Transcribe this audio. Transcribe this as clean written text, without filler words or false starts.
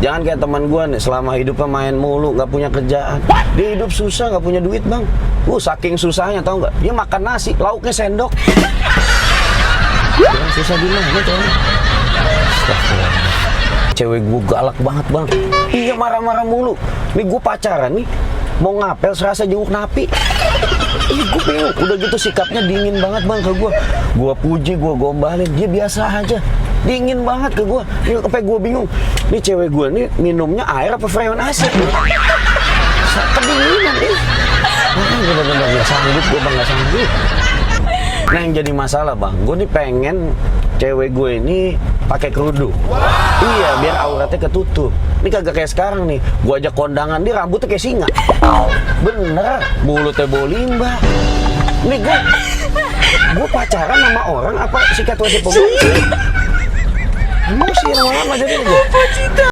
Jangan kayak teman gue nih, selama hidupnya main mulu, nggak punya kerjaan. Dia hidup susah, nggak punya duit bang. Saking susahnya tau nggak? Dia makan nasi, lauknya sendok. Yang susah gimana tuh? Cewek gue galak banget bang. Iya marah-marah mulu. Nih gue pacaran nih, mau ngapel serasa jenguk napi. Ih gue bingung. Udah gitu sikapnya dingin banget bang ke gue. Gue puji, gue gombalin, dia biasa aja. Dingin banget ke gue. Ini sampai gue bingung. Nih cewek gue nih minumnya air apa freon AC? Kedinginan nih. Makanya gue bener-bener gak sanggup, gue bang gak sanggup. Nah yang jadi masalah bang, gue nih pengen cewek gue ini pakai kerudung. Iya, biar auratnya ketutup. Ini kagak kayak sekarang nih. Gue ajak kondangan, dia rambutnya kayak singa. Bener, mulutnya bau limbah. Nih gue pacaran sama orang apa sikat wajah pembantu? Emosi lama-lama jadi gue.